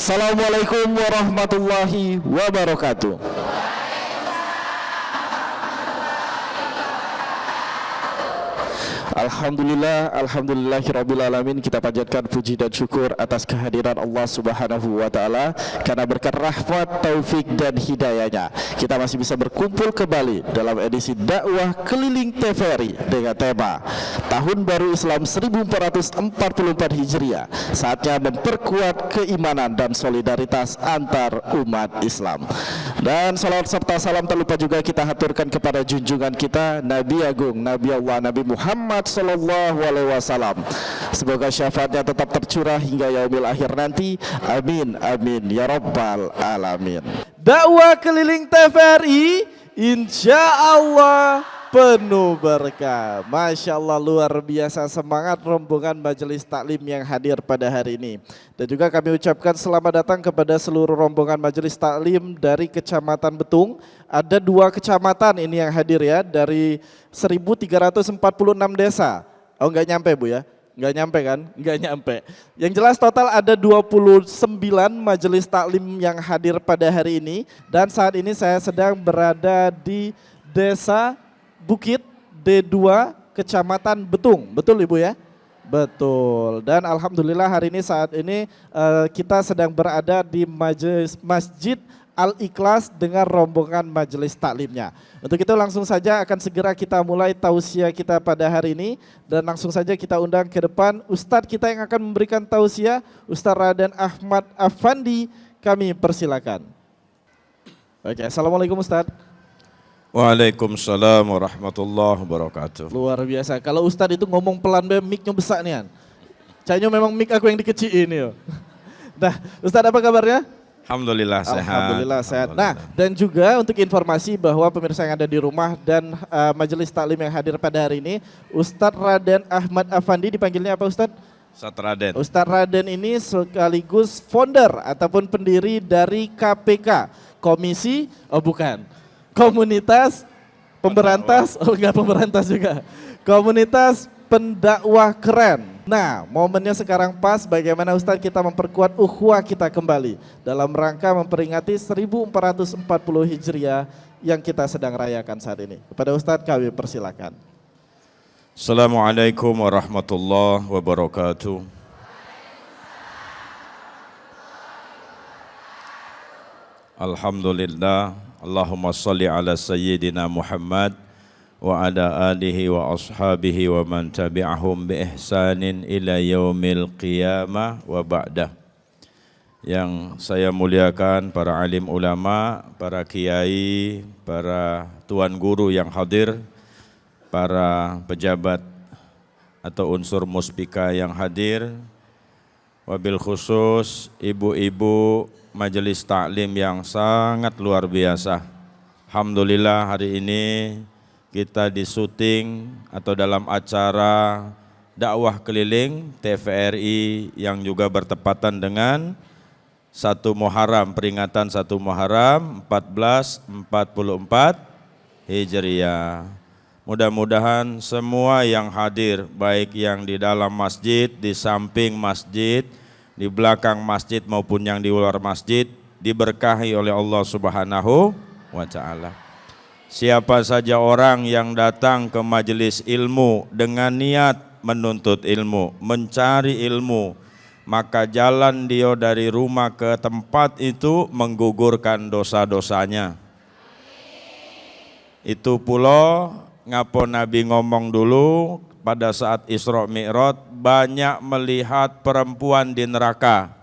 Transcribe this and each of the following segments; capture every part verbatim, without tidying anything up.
Assalamualaikum warahmatullahi wabarakatuh. Alhamdulillah, alhamdulillahirabbil alamin, kita panjatkan puji dan syukur atas kehadiran Allah Subhanahu wa taala, karena berkat rahmat, taufik dan hidayahnya, kita masih bisa berkumpul kembali dalam edisi dakwah keliling T V R I dengan tema Tahun Baru Islam seribu empat ratus empat puluh empat Hijriah, saatnya memperkuat keimanan dan solidaritas antar umat Islam. Dan salawat serta salam tak lupa juga kita haturkan kepada junjungan kita, Nabi Agung, Nabi Allah, Nabi Muhammad sallallahu alaihi wasallam. Semoga syafaatnya tetap tercurah hingga yaumil akhir nanti. Amin, amin, ya rabbal alamin. Dakwah keliling T V R I, insya Allah penuh berkah. Masya Allah, luar biasa semangat rombongan Majelis Taklim yang hadir pada hari ini. Dan juga kami ucapkan selamat datang kepada seluruh rombongan Majelis Taklim dari Kecamatan Betung. Ada dua kecamatan ini yang hadir ya, dari seribu tiga ratus empat puluh enam desa. Oh, nggak nyampe, Bu, ya? Nggak nyampe, kan? Nggak nyampe. Yang jelas, total ada dua puluh sembilan majelis taklim yang hadir pada hari ini. Dan saat ini saya sedang berada di Desa Bukit, D dua, Kecamatan Betung. Betul, Ibu, ya? Betul. Dan alhamdulillah, hari ini, saat ini, eh, kita sedang berada di majelis, Masjid Al-Ikhlas dengan rombongan majelis taklimnya. Untuk itu, langsung saja akan segera kita mulai tausiah kita pada hari ini, dan langsung saja kita undang ke depan ustadz kita yang akan memberikan tausiah, Ustadz Raden Ahmad Afandi. Kami persilakan. Oke, assalamualaikum, Ustadz. Waalaikumsalam warahmatullahi wabarakatuh. Luar biasa. Kalau ustadz itu ngomong pelan be, mic-nyo besak nian. Caknyo memang mic aku yang dikecikin yo. Dah, Ustadz, apa kabarnya? Alhamdulillah, sehat. Alhamdulillah, sehat. Nah, alhamdulillah. Dan juga untuk informasi bahwa pemirsa yang ada di rumah dan, eh, majelis taklim yang hadir pada hari ini, Ustadz Raden Ahmad Afandi, dipanggilnya apa, Ustadz? Ustadz Raden. Ustadz Raden ini sekaligus founder ataupun pendiri dari K P K, Komisi, oh, bukan, Komunitas Pemberantas, oh, enggak, pemberantas juga. Komunitas Pendakwah Keren. Nah, momennya sekarang pas, bagaimana, Ustadz, kita memperkuat ukhuwah kita kembali dalam rangka memperingati seribu empat ratus empat puluh Hijriah yang kita sedang rayakan saat ini. Kepada Ustadz, kami persilakan. Assalamualaikum warahmatullahi wabarakatuh. Alhamdulillah. Allahumma salli ala sayyidina Muhammad wa ala alihi wa ashabihi wa man tabi'ahum bi ihsanin ila yaumil qiyamah wa ba'dah. Yang saya muliakan para alim ulama, para kiai, para tuan guru yang hadir, para pejabat atau unsur muspika yang hadir, wabil khusus ibu-ibu majelis taklim yang sangat luar biasa. Alhamdulillah, hari ini kita di syuting atau dalam acara dakwah keliling T V R I yang juga bertepatan dengan satu Muharram, peringatan satu Muharram empat belas empat puluh empat Hijriah. Mudah-mudahan semua yang hadir, baik yang di dalam masjid, di samping masjid, di belakang masjid maupun yang di luar masjid, diberkahi oleh Allah Subhanahu wa taala. Siapa saja orang yang datang ke majelis ilmu dengan niat menuntut ilmu, mencari ilmu, maka jalan dia dari rumah ke tempat itu menggugurkan dosa-dosanya. Itu pulo ngapo Nabi ngomong dulu pada saat Isra Mi'raj, banyak melihat perempuan di neraka.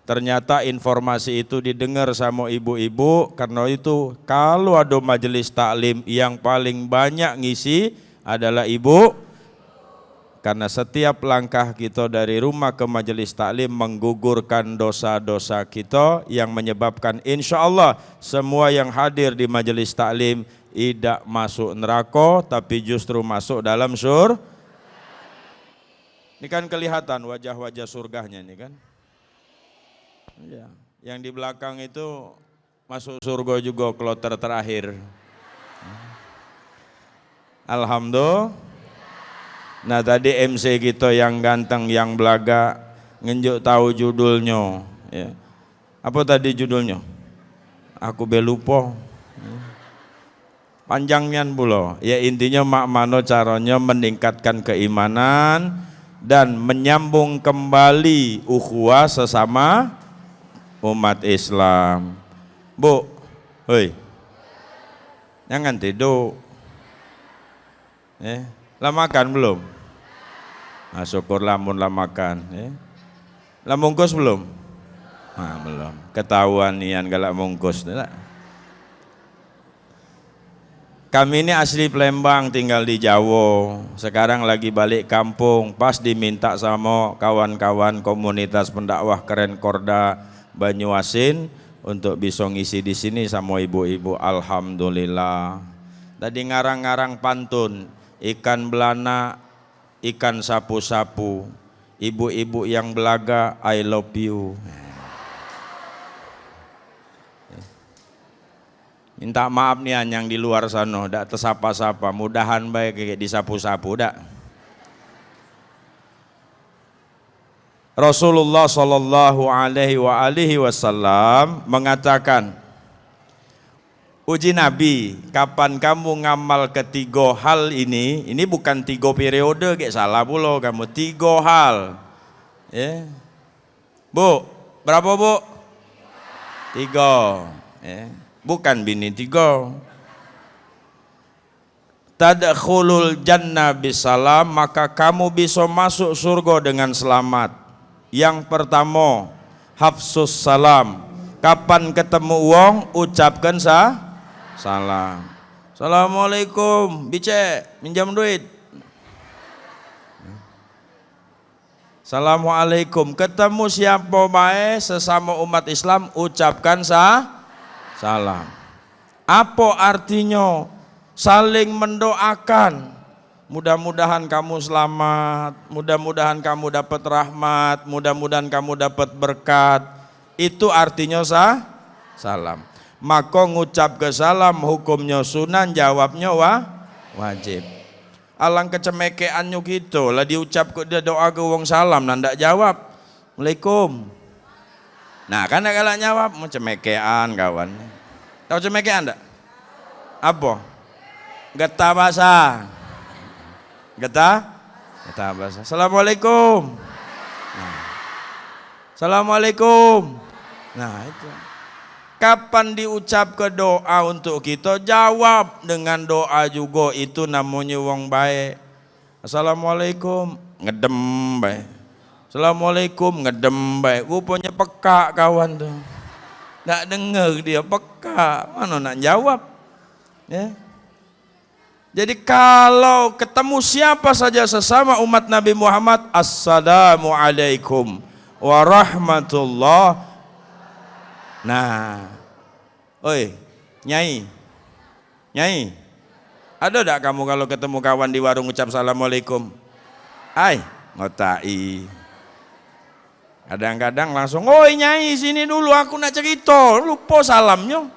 Ternyata informasi itu didengar samo ibu-ibu, karena itu kalu ado majelis taklim yang paling banyak ngisi adalah ibu. Karena setiap langkah kita dari rumah ke majelis taklim menggugurkan dosa-dosa kita yang menyebabkan, insya Allah, semua yang hadir di majelis taklim idak masuk neraka, tapi justru masuk dalam sur. Ini kan kelihatan wajah-wajah surganya ini kan. Ya, yang di belakang itu masuk surga juga kloter terakhir. Alhamdulillah. Nah, tadi M C kita yang ganteng, yang belaga, ngenjuk tahu judulnya. Ya. Apo tadi judulnyo? Aku be lupo. Panjang nian pulo. Ya, intinyo mak mano caronyo meningkatkan keimanan dan menyambung kembali ukhuwah sesama umat Islam. Bu, hoi. Jangan tiduk. Eh, la makan belum? Nah, syukurlah mun la makan, eh. La mungkus belum? Nah, belum. Ketahuan nian galak mungkus tu, tak? Kami ni asli Palembang, tinggal di Jawa. Sekarang lagi balik kampung, pas diminta samo kawan-kawan komunitas pendakwah Keren Korda Banyuasin untuk biso ngisi di sini samo ibu-ibu. Alhamdulillah. Tadi ngarang-ngarang pantun, ikan belanak, ikan sapu-sapu, ibu-ibu yang belaga, I love you. Minta maaf nian yang di luar sano, dak tesapa-sapa, mudahan bae kagek disapu-sapu, dak. Rasulullah sallallahu alaihi wa alihi wasallam mengatakan, uji Nabi, kapan kamu ngamal ketigo hal ini, ini bukan tigo periode, gek salah pulo kamu, tigo hal. Ya. Bu, berapa, Bu? Tiga. Ya. Bukan bini tiga. Tadkhulul jannah bisalam, maka kamu bisa masuk surga dengan selamat. Yang pertama, hafsus salam. Kapan ketemu wong, ucapkan sa-, salam. Assalamualaikum, bicek, minjam duit. Assalamualaikum. Ketemu siapo bae sesamo umat Islam, ucapkan sa-, salam. Apo artinyo? Saling mendoakan. Mudah-mudahan kamu selamat, mudah-mudahan kamu dapat rahmat, mudah-mudahan kamu dapat berkat. Itu artinyo sa-, salam. Mako ngucap ke salam hukumnyo sunan, jawabnyo wa-, wajib. Alang kecemekeannyo kito, lah diucap ke, dio doa ke wong salam, nah ndak jawab. Assalamualaikum. Nah, kan dak galak nyawab, mau cemekean kawan. Tahu cemekean dak? Apo? Getah basa. Getah? Getah basa. Assalamualaikum. Nah. Assalamualaikum. Nah, itu. Kapan diucapke doa untuk kito, jawab dengan doa jugo. Itu namonyo wong baek. Assalamualaikum, ngedem bae. Assalamualaikum, ngedem bae. Ruponyo pekak kawan tu. Dak denger dio, pekak. Mano nak jawab? Ya. Jadi, kalau ketemu siapa saja sesama umat Nabi Muhammad, "Assalamualaikum warahmatullah." Nah, oi, Nyai. Nyai, ado dak kamu kalau ketemu kawan di warung ucap "Assalamualaikum"? Ai, ngotai. Kadang-kadang langsung, "Oi, Nyai, sini dulu, aku nak cerito." Lupo salamnyo.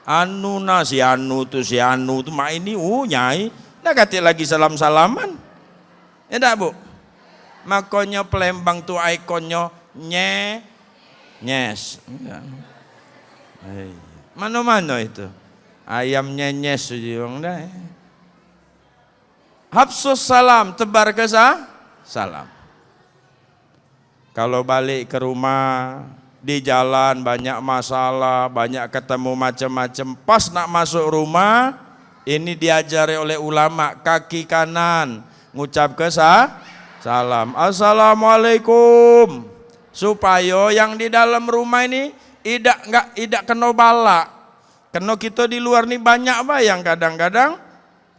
Anu nah, si anu tu, si anu tu, mak ini, uh, Nyai. Nah, katik lagi salam-salaman. Ya dak, Bu? Makonyo Palembang tu ikonnyo nye-, nyes. Enggak. Hei. Mano-mano itu. Ayam nyenyes tu jiwang dah, eh. Hafsus salam, tebar ke sa-, salam. Kalau balik ke rumah, di jalan banyak masalah, banyak ketemu macem-macem. Pas nak masuk rumah, ini diajari oleh ulama, kaki kanan ngucap ke sa-, salam. "Assalamualaikum." Supayo yang di dalam rumah ini idak, enggak, idak keno balak. Keno kito di luar ni banyak bae yang kadang-kadang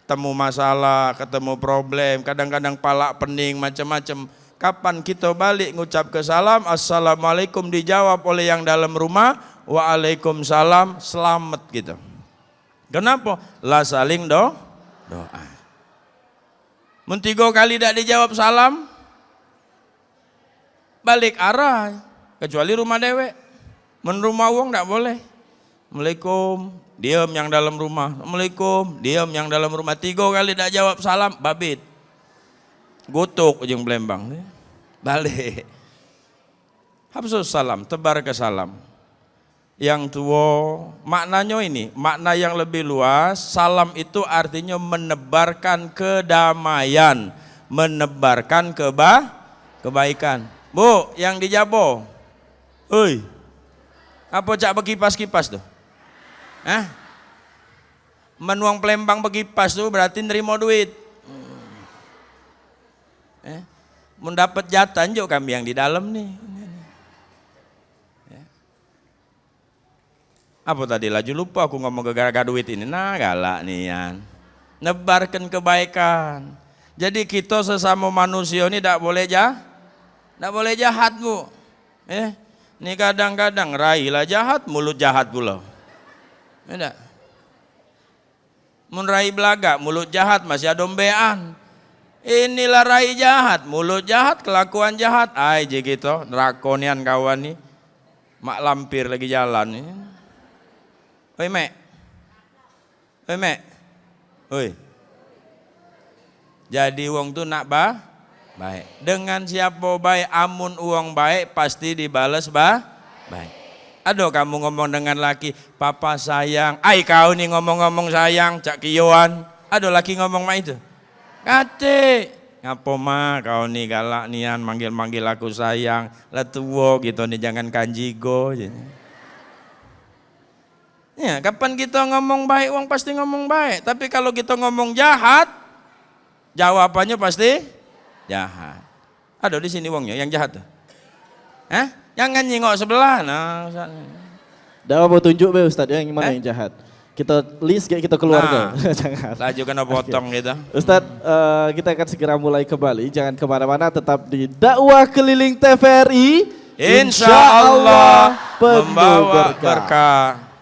temu masalah, ketemu problem, kadang-kadang palak pening, macem-macem. Kapan kito balik ngucap ke salam, "Assalamualaikum," dijawab oleh yang dalam rumah, "Waalaikumsalam," selamat kito. Kenapo? La saling do-, doa. Mun tigo kali dak dijawab salam, balik arah, kecuali rumah dewek. Men rumah wong dak boleh. "Assalamualaikum." Diam yang dalam rumah. "Assalamualaikum." Diam yang dalam rumah. Tigo kali dak jawab salam, babit. Gutuk ujung Palembang. Balik. Hafsus salam, tebar ke salam. Yang tuo, maknanyo ini, makna yang lebih luas, salam itu artinyo menebarkan kedamaian, menebarkan keba-, kebaikan. Bu, yang di Jabo. Oi. Apo cak bekipas-kipas tu? Hah? Men wong Palembang bekipas tu berarti nerimo duit. Eh? Mun dapat jatah, njuk kami yang di dalam ni. Ya. Apo tadi, laju lupo aku ngomong gara-gara duit ini. Nah, galak nian. Nebarkan kebaikan. Jadi kito sesamo manusio ni dak boleh jah-, dak boleh jahat, Bu. Eh, ni kadang-kadang rai lah jahat, mulut jahat pulo. Ya dak? Mun rai belagak, mulut jahat, masih ado mbekan. Inilah rai jahat, mulut jahat, kelakuan jahat. Ai je kito, nerako nian kawan ni. Mak lampir lagi jalan ni. Oi, Mek. Oi, Mek. Oi. Jadi wong tu nak ba-, baik. Dengan siapo baik, amun wong baik pasti dibales ba-, baik. Ado kamu ngomong dengan laki, "Papa sayang." Ai, kau ni ngomong-ngomong sayang, cak kioan. Ado laki ngomong mak itu? Katik. "Ngapo, Ma, kau ni galak nian manggil-manggil aku sayang? Lah tuo kito ni, jangan kanjigo," je. Ya, kapan kito ngomong baik, wong pasti ngomong baik. Tapi kalu kito ngomong jahat, jawabannyo pasti jahat. Ado di sini wongnyo yang jahat tu? Hah? Jangan nyingok sebelah. Nah, Ustaz. Dak apo, tunjuk be, Ustaz, yang mano Hah? yang jahat. Kito list gek kito keluarga. Nah. Jangan. Laju kena potong Oke. gitu. Ustaz, eh, kita akan segera mulai kembali. Jangan kemana-mana, tetap di Dakwah Keliling T V R I. Insya Allah membawa berkah.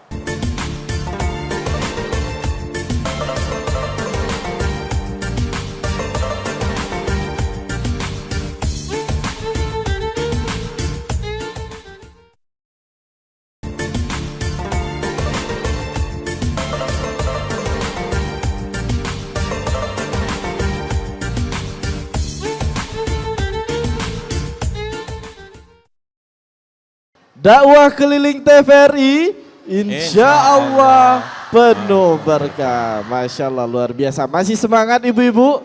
Dakwah Keliling T V R I, insya Allah penuh berkah. Masya Allah, luar biasa. Masih semangat ibu-ibu?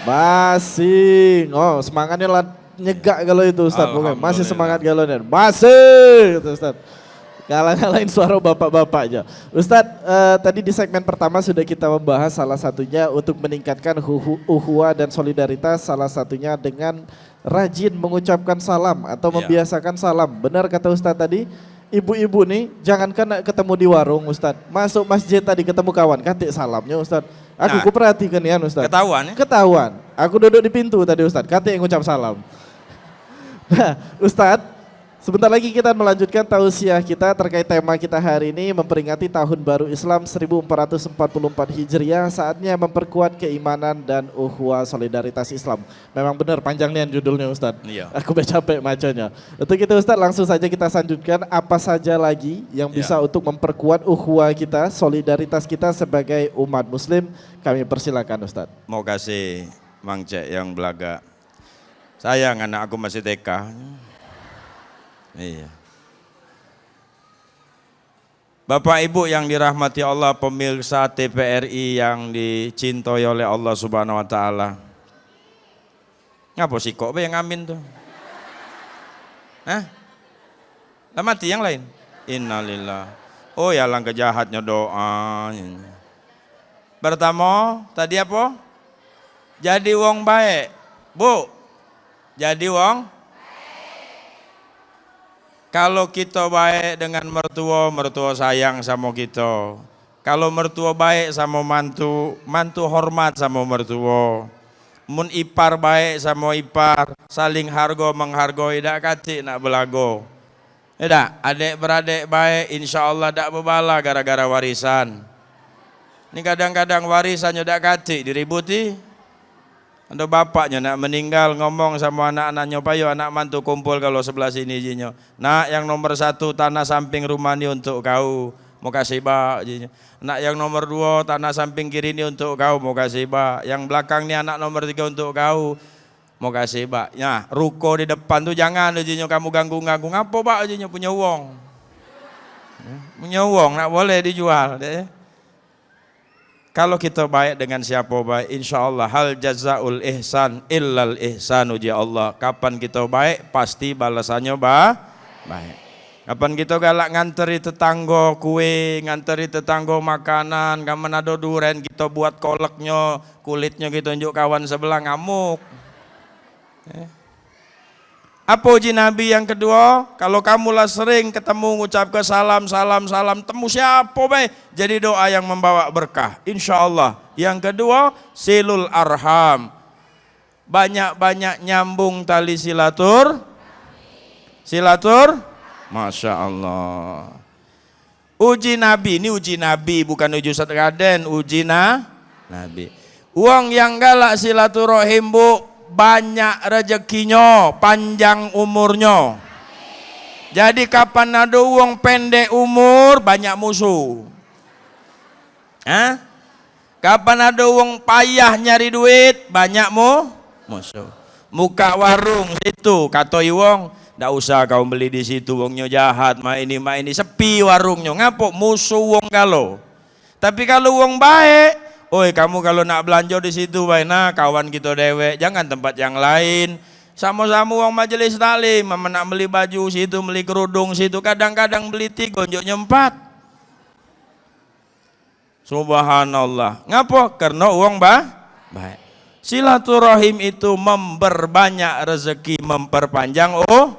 Masih. Oh, semangatnya la-, nyegak kalu itu, Ustaz. Pokoknya masih Alhamdulillah. semangat kalu ini. Masih, gitu, Ustaz. Kalah-kalahin suara bapak-bapak aja. Ustaz, eh, tadi di segmen pertama sudah kita membahas salah satunya untuk meningkatkan huhu-, ukhuwah dan solidaritas, salah satunya dengan rajin mengucapkan salam atau Ya. membiasakan salam. Benar kata Ustaz tadi, ibu-ibu ni jangankan nak ketemu di warung, Ustaz. Masuk masjid tadi ketemu kawan, katik salamnya, Ustaz. Aku Nah. kuperhatikan nian, Ustaz. Ketahuan, ya? Ketahuan. Aku duduk di pintu tadi, Ustaz. Katik ngucap salam. Nah, Ustaz, sebentar lagi kita melanjutkan tausiah kita terkait tema kita hari ini, memperingati tahun baru Islam seribu empat ratus empat puluh empat Hijriah, saatnya memperkuat keimanan dan ukhuwah solidaritas Islam. Memang benar, panjang nian judulnya, Ustaz. Iya. Aku be capek macanya. Untuk itu, Ustaz, langsung saja kita sanjutkan apa saja lagi yang Ya. bisa untuk memperkuat ukhuwah kita, solidaritas kita sebagai umat muslim. Kami persilakan, Ustaz. Mau kasih Mang Cek yang belagak. Sayang anak aku masih T K. Iya. Bapak Ibu yang dirahmati Allah, pemirsa T V R I yang dicintai oleh Allah Subhanahu wa Taala. Ngapo sikok be yang amin tu? Hah? Lah mati yang lain? Innalillah. Oh, ya, alangkah jahatnya doa. Pertamo, tadi apo? Jadi wong baek. Bu, jadi wong. Kalu kito baek dengan mertuo, mertuo sayang samo kito. Kalu mertuo baek samo mantu, mantu hormat samo mertuo. Mun ipar baek samo ipar, saling hargo menghargoi, dak katik nak belago. Idak, adek beradek baek, insya Allah dak bebala gara-gara warisan. Ni kadang-kadang warisan nyo dak katik diributi. Ado bapaknyo nak meninggal, ngomong samo anak-anaknyo, "Payo anak mantu kumpul kalu sebelah sini," jinyo. "Nak, yang nomor satu, tanah samping rumah ni untuk kau. Makasih, Bak," jinyo. "Nak, yang nomor duo, tanah samping kiri ni untuk kau. Makasih, Bak. Yang belakang ni anak nomor tigo untuk kau." Makasih, Bak. Nah, ruko di depan tu jangan, ujinyo, kamu ganggu-ganggu. Ngapo, Bak? Ujinyo punyo wong. Punyo wong, nak boleh dijual, deh. Kalu kito baik dengan siapo bae, insyaallah, "Hal jazaul ihsan illal ihsan," uji Allah. Kapan kito baik, pasti balesannyo ba-, baik. Kapan kito galak nganteri tetanggo kue, nganteri tetanggo makanan, kapan ado duren, kito buat koleknyo, kulitnyo kito unjuk kawan sebelah, ngamuk. Eh. Apo uji Nabi yang keduo? Kalu kamu lah sering ketemu ngucapke salam, salam, salam, temu siapo bae, jadi doa yang membawa berkah, insyaallah. Yang keduo, silul arham. Banyak-banyak nyambung tali silatur-, silatur-, Masya Allah. Uji Nabi, ini uji Nabi, bukan uji Ustaz Raden, uji na-, Nabi. Wong yang galak silaturahim, Bu, banyak rezekinyo, panjang umurnyo. Jadi kapan ado wong pendek umur, banyak musuh. Hah? Kapan ado wong payah nyari duit, banyak mu-, musuh. Muka warung situ, katoi wong, "Dak usah kau beli di situ, wongnyo jahat, mak ini, mak ini." Sepi warungnyo. Ngapo? Musuh wong galo. Tapi kalu wong baek, "Oi, kamu kalu nak belanjo di situ bae, nah, kawan kito dewek, jangan tempat yang lain. Samo-samo wong majelis taklim, amen nak beli baju situ, beli kerudung situ, kadang-kadang beli tigo, njoknyo empat." Subhanallah. Ngapo? Karena wong ba-, baik. Silaturahim itu memperbanyak rezeki, memperpanjang, oh,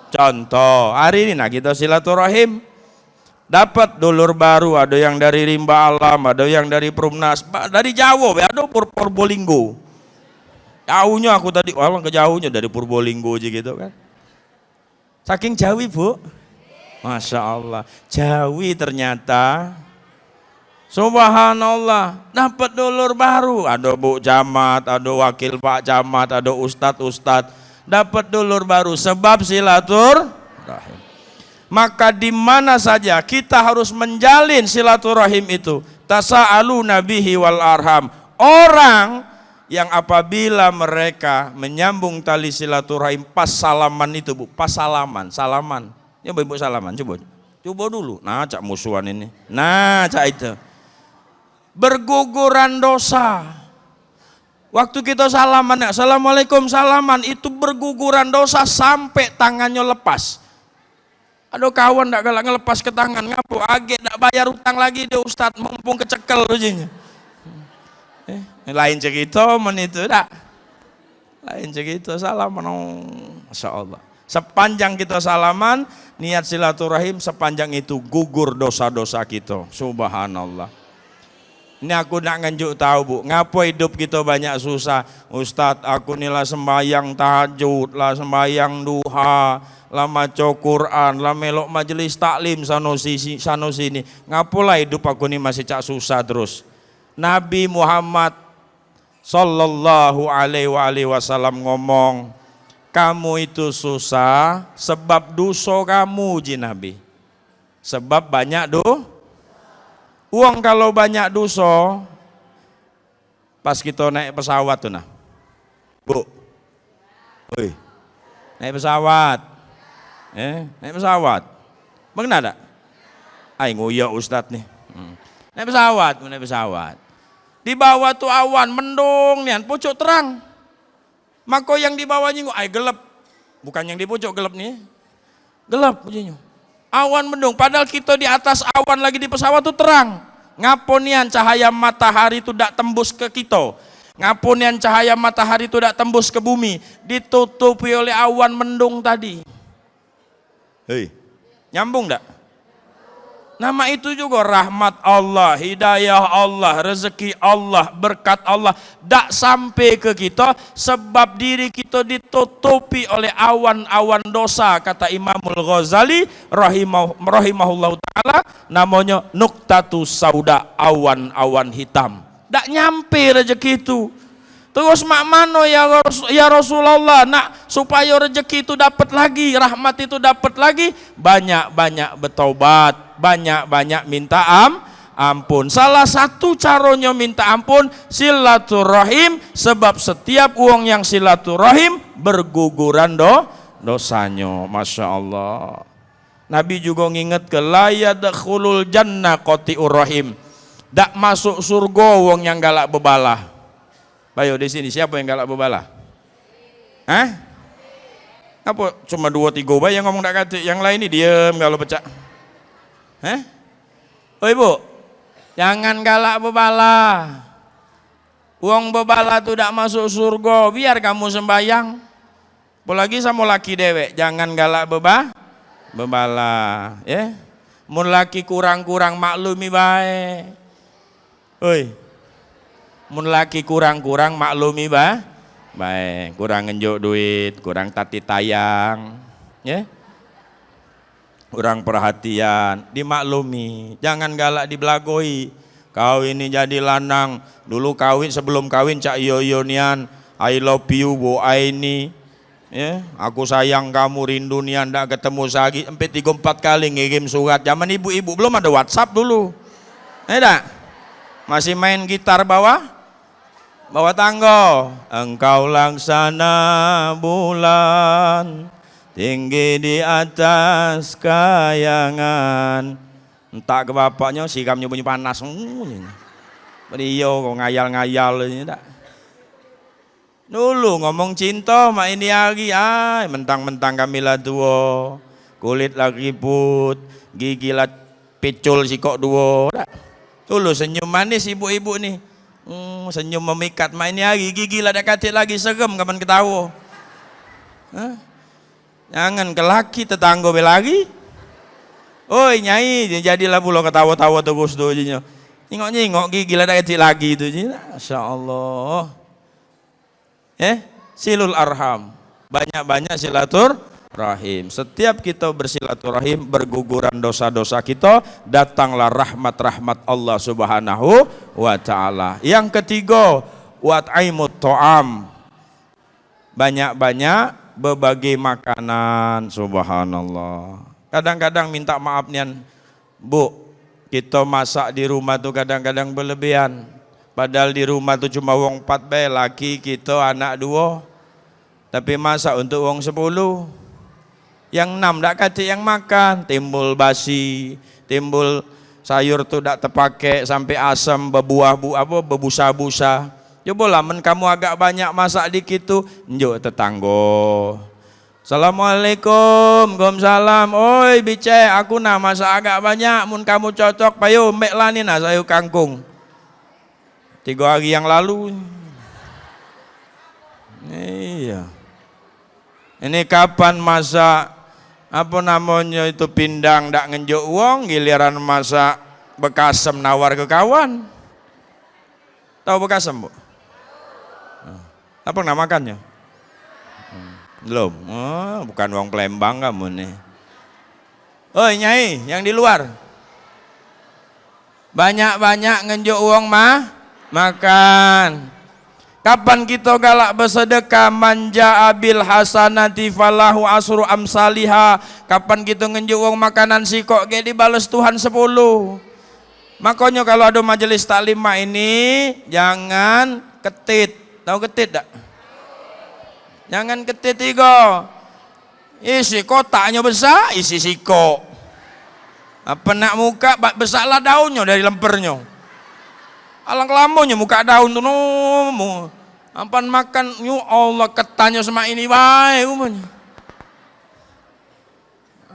contoh. Hari ini nah kita silaturahim. Dapat dulur baru, ada yang dari Rimba Alam, ada yang dari Perumnas, ba-, dari Jawa, ada Pur-, Purbolinggo. Jauhnya aku tadi, wah, ke jauhnya dari Purbolinggo aja gitu kan. Saking jauh, Ibu. Masya Allah. Jauh ternyata. Subhanallah. Dapat dulur baru. Ada Bu Camat, ada wakil Pak Camat, ada ustad-ustad. Dapat dulur baru. Sebab silaturahim. Maka di mana saja kita harus menjalin silaturahim itu. Tasa'alu nabihi wal arham. Orang yang apabila mereka menyambung tali silaturahim pas salaman itu, Bu, pas salaman, salaman. Nyoba Ibu salaman, coba. Coba dulu. Nah, cak musuhan ini. Nah, cak itu. Berguguran dosa. Waktu kita salaman, "Assalamualaikum," salaman, itu berguguran dosa sampai tangannya lepas. Ado kawan dak galak ngelepas ke tangan, ngapo? Agek dak bayar utang lagi dio, Ustaz, mumpung kecekel, ujinyo. Eh, lain cerita men itu dak. Lain cerita, salaman, oh, Masya Allah. Sepanjang kita salaman, niat silaturahim, sepanjang itu gugur dosa-dosa kita. Subhanallah. Ini aku nak ngenjuk tahu, Bu, ngapo hidup kita banyak susah? "Ustaz, aku ni lah sembayang tahajud, lah sembayang duha, lah maco Quran, lah melok majelis taklim sano sisi, sano sini. Ngapo lah hidup aku ni masih cak susah terus?" Nabi Muhammad sallallahu alaihi wa alihi wasallam ngomong, "Kamu itu susah sebab dosa kamu," ji Nabi. Sebab banyak do-, uang kalau banyak dosa, pas kita naik pesawat tu nah. Bu. Oi. Naik pesawat. Eh, naik pesawat. Mengenal dak? Ai, nguyok ustaz ni. Hmm. Naik pesawat, naik pesawat. Di bawah tu awan mendung nian, pucuk terang. Mako yang di bawah nyingok, "Ai, gelap." Bukan yang di pucuk gelap ni. Gelap, bunyinya. Awan mendung. Padahal kita di atas awan lagi di pesawat tu terang. Ngapo nian cahaya matahari tu dak tembus ke kita? Ngapo nian cahaya matahari tu dak tembus ke bumi? Ditutupi oleh awan mendung tadi. Hei, nyambung dak? Nama itu juga rahmat Allah, hidayah Allah, rezeki Allah, berkat Allah. Dak sampai ke kita sebab diri kita ditutupi oleh awan-awan dosa, kata Imamul Ghazali rahimah-, rahimahullahu taala, namanya nuktatu sauda, awan-awan hitam. Dak nyampe rezeki itu. Terus mak mano ya Ras-, ya Rasulullah, nak supaya rezeki itu dapat lagi, rahmat itu dapat lagi? Banyak-banyak bertaubat, banyak-banyak minta am-, ampun. Salah satu caronyo minta ampun, silaturahim, sebab setiap wong yang silaturahim berguguran do-, dosanyo. Masya Allah. Nabi jugo ngingetke, "La yadkhulul jannah qati'ur rahim." Dak masuk surgo wong yang galak bebalah. Bayo di sini, siapo yang galak bebalah? Hah? Apo cuma duo tigo bae yang ngomong dak katik, yang lain ni diem galo pecak? Hah? Oi, Bu, jangan galak bebalah. Wong bebalah tu dak masuk surgo, biar kamu sembayang. Apolagi samo laki dewek, jangan galak beba-, bebalah, ye. Mun laki kurang-kurang, maklumi bae. Oi. Mun laki kurang-kurang, maklumi ba-, bae. Kurang ngenjuk duit, kurang tati tayang, ye. Kurang perhatian, dimaklumi. Jangan galak dibelagoi. Kau ini jadi lanang. Dulu kawin, sebelum kawin cak iyo-iyo nian. "I love you, Bu Aini. Ya, aku sayang kamu, rindu nian dak ketemu sagi." Empe tigo empat kali ngirim surat. Zaman ibu-ibu belum ada WhatsApp dulu. Ya dak? Masih main gitar bawah, bawah tangga. "Engkau laksana bulan, tinggi di atas kayangan." Entak ke bapaknyo, siramnyo bunyi panas. Beliau kok ngayal-ngayal ini dak. Dulu ngomong cinto mak ini hari, ai, mentang-mentang kami la tuo, kulit la keriput, gigi la picul sikok duo, dak. Dulu senyum manis ibu-ibu ni. Hmm, senyum memikat, mak ini hari gigi la dak katik lagi, serem kapan ketawo. Hah? Jangan ke laki, tetanggo be lari. "Oi, Nyai," jadilah pulo ketawa-tawa terus tu jinyo. Nyingok-nyingok gigi la dak katik lagi tu jinyo. Masya Allah. Eh, silul arham. Banyak-banyak silaturahim. Setiap kita bersilaturahim, berguguran dosa-dosa kita, datanglah rahmat-rahmat Allah Subhanahu wa taala. Yang ketiga, wat'imut ta'am. Banyak-banyak bebagi makanan, subhanallah. Kadang-kadang minta maaf nian, Bu, kito masak di rumah tu kadang-kadang belebihan. Padahal di rumah tu cuma wong empat bae, laki, kito, anak duo. Tapi masak untuk wong sepuluh. Yang enam dak katik yang makan, timbul basi, timbul sayur tu dak tepake sampe asem, bebuah bu-, apo, bebusa-busa. Cubolah men kamu agak banyak masak dikit tu, enjuk tetanggo. "Assalamualaikum." "Waalaikumsalam." "Oi, bicek, aku nah masak agak banyak, mun kamu cocok, payo mbek lah ni nah sayur kangkung." Tiga hari yang lalu. Iya. Ini kapan masak, apo namonyo itu, pindang dak ngenjuk wong, giliran masak bekasem nawar ke kawan. Tahu bekasem, Bu? Nah, apa pernah makannyo? Hmm, belum. Oh, bukan wong Palembang kamu ni. Oi, Nyai, yang di luar. Banyak-banyak ngenjuk wong mah makan. Kapan kito galak besedekah, "Man jaa bil hasanati falahu asru amsaliha." Kapan kito ngenjuk wong makanan sikok, gek dibales Tuhan sepuluh. Makonyo kalu ado majelis taklim mak ini, jangan ketit. Tahu ketit dak? Jangan ketit igo. Isi kotaknyo besak, isi sikok. Apa nak muka, ba-, besaklah daunnyo dari lempernyo. Alang kelamonyo muka daun tu, no, mu-, ampan makan, ya Allah, ketannyo semak ini bae rumonyo.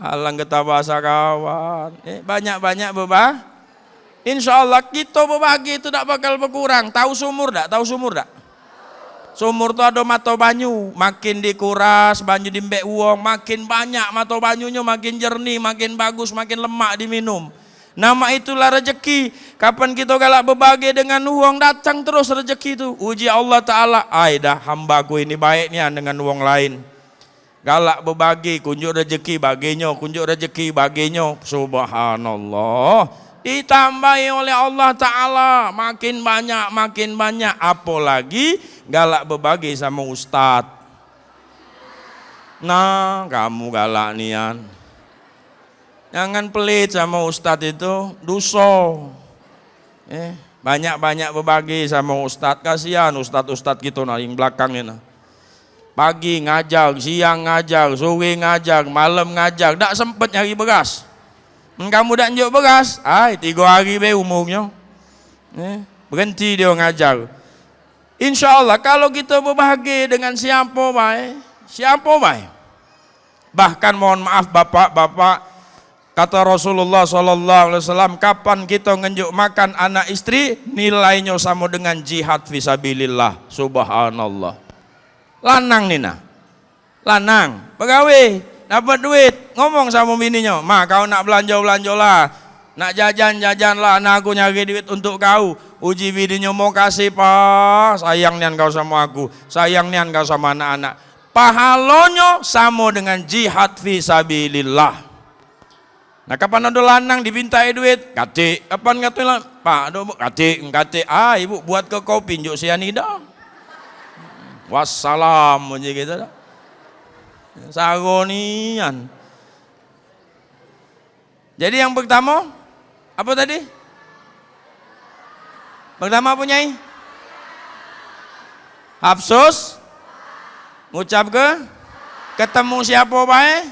Alang ketawa sakawan. Eh, banyak-banyak beba-, Insya Allah, kito bebagi tu dak bakal bekurang. Tahu sumur dak? Tahu sumur dak? Sumur tu ado mato banyu. Makin dikuras, banyu dimbek wong, makin banyak mato banyunyo, makin jernih, makin bagus, makin lemak diminum. Nama itulah rezeki. Kapan kito galak bebagi dengan wong, datang terus rezeki tu. Uji Allah Ta'ala, "Ai dah, hambaku ini baik nian dengan wong lain." Galak bebagi, kunjuk rezeki baginyo, kunjuk rezeki baginyo. Subhanallah. Ditambahi oleh Allah Ta'ala. Makin banyak, makin banyak. Apolagi galak bebagi samo ustad. Nah, kamu galak nian. Jangan pelit samo ustad itu, duso. Eh, banyak-banyak bebagi samo ustad. Kasihan ustad-ustad kito nah, yang belakang ni nah. Pagi ngajar, siang ngajar, sore ngajar, malam ngajar, dak sempet nyari beras. Men kamu dak njuk beras, ai, tigo hari be umurnyo. Eh, berenti dio ngajar. Insya Allah, kalu kito bebahage dengan siapo bae, siapo bae. Bahkan, mohon maaf, bapak-bapak, kata Rasulullah sallallahu alaihi wasallam, kapan kito ngenjuk makan anak istri, nilainyo samo dengan jihad fisabilillah. Subhanallah. Lanang ni nah. Lanang, begawe, dapat duit, ngomong samo bininyo, "Ma, kau nak belanjo-belanjo lah, nak jajan-jajan lah, nah, aku nyari duit untuk kau." Uji bininyo, "Mokasih, Pa, sayang nian kau samo aku, sayang nian kau samo anak-anak." Pahalonyo samo dengan jihad fisabilillah. Nah, kapan ado lanang dipintai duit, "Katik." Kapan kato la-, "Pak, ado, Bu?" "Katik, katik." "Ah, ibu buat ke kopi njuk sianida." Wassalam, je gitu dah. Saro nian. Jadi yang pertamo, apo tadi? Pertamo apo, Nyai? Hapsus? Ngucap ke? Ketemu siapo bae?